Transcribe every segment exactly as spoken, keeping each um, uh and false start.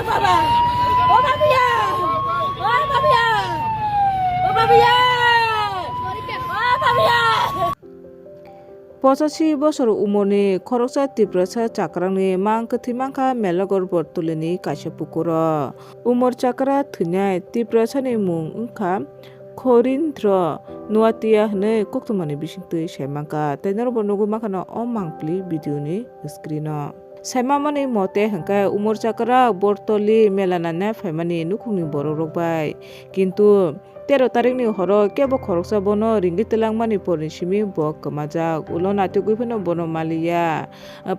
Baba! O babiya! O babiya! O babiya! O babiya! Pochashi bosor umorni khoroksa Tiprasa chakrangni mang kwthwi mankha Melagor Bortolini kaisa pukuro. Umor chakra thwinai Tiprasani mung wngkha Khorindro Nuatia hwnwi koktwmani bisingtwi sai mankha. Tei norokbo nugwi mankha no o mangpili video ni screen o. Saimamani mote hwnkhe umor chakra Bortoli mela naina phaimani nukhungni borokrok bai. Kintu tero tarikni horo kebo khoroksa bono ringwi twlangmani porni simi bo kwmajak. Ulo naitugwi phano bono maliya.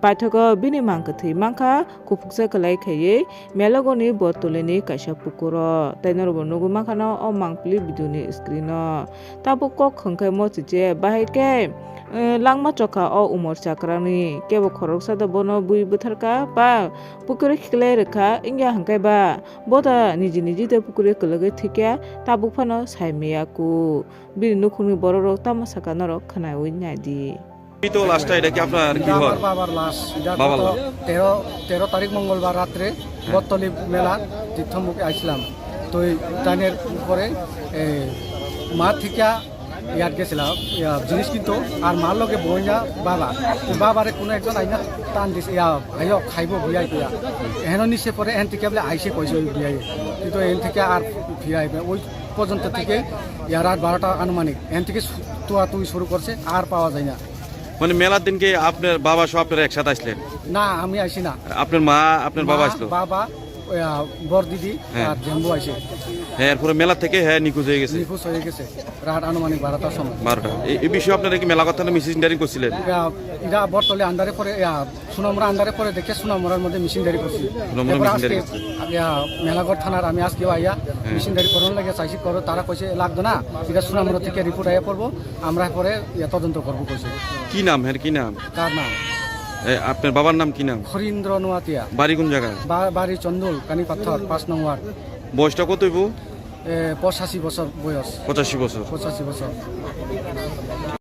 Paithago bini mang kwthwi mankha, kuphuksa kwlai khaiwi Melagoni Bortolini kaisa pukuro. Tei norokbo nugwi mankha no o mangpili video ni screen o. Tabuk kok hwnkhe mochiche, bahai khe, eh, langma chokha o umor chakrani. Kebo khoroksa do bono bui bwtharkha ba pukuri khiklai rwkha, wngya hwnkhe ba bo da niji niji de pukuri kwlwgwi thwikya, tabuk phano sai maya ku. Bini nukhungni borokrok tamo sakha norok khwnaiwi naidi. এই তো লাস্টটা, এটা কি আপনার কি এটা হয়? আমার বাবার লাশ। এটা বাবার গত লাশ। তেরো, তেরো তারিখ মঙ্গলবার রাত্রে হ্যাঁ। বটতলী মেলা তীর্থমুখে আইছিলাম। তো এই টানের উপরে, এ, মা থেকে ইয়াত গেছিলাম, ইয়া, জিনিস কিনতো, আর মার লগে বইয়া বাবা। তো বাবারে কোনো একজন আইনা টান দিছে, ইয়া, আইও, খাইবো, বিয়া, বিয়া। এহেন নিচে পরে, এহেন থেকে বলে আইসে কইছে ওই বিয়া। কিন্তু এহেন থেকে আর ফিরে আইবে। ওই পর্যন্ত থেকে, ইয়া, রাত বারোটা আনুমানিক। এহেন থেকে সু-, তুয়া তুই শুরু করছে, আর পাওয়া যায় না। মানে মেলার দিনকে আপনার বাবা সহ আপনারা একসাথে আসলেন? না, আমি আইছি না। আপনার মা, আপনার বাবা মা, আসলো? বাবা, ওই, আহ, বড় দিদি হ্যাঁ। আর জাম্বু আইছে। হ্যাঁ, এরপরে মেলা থেকে হ্যাঁ নিখোঁজ হয়ে গেছে। নিখোঁজ হয়ে গেছে রাত আনুমানিক বারোটার সময়। বারোটা। এই, এই বিষয়ে আপনারা কি মেলাঘর থানায় মিসিং ডায়েরি করছিলেন? ইয়া, এরা বটতলী আন্ডারে পরে, ইয়া, সোনামুড়া আন্ডারে পরে দেখে সোনামুড়ার মধ্যে মিসিং ডায়েরি করছি। সোনামুড়া এরপরে মিসিং ডায়েরি আজকে, করছে। ইয়া, মেলাঘর থানার আমি আজকেও আইয়া হ্যাঁ। মিসিং ডায়েরি করানোর লাগে চাইছি, করো, তারা কইছে লাগতো না, এটা সোনামুড়া থেকে রিপোর্ট আইয়া পড়বো। আমরা পরে ইয়ে তদন্ত করবো কইছে। কি নাম? হ্যাঁ, কি নাম? কার নাম? এ, আপনার বাবার নাম কি নাম? খরীন্দ্র নোয়াতিয়া। বাড়ি কোন জায়গায়? বা-, বাড়ি চন্দুল, কানি পাথর, পাঁচ নং ওয়ার্ড। বয়সটা কত হইব? এ, পঁচাশি বছর বয়স। পঁচাশি বছর। পঁচাশি বছর।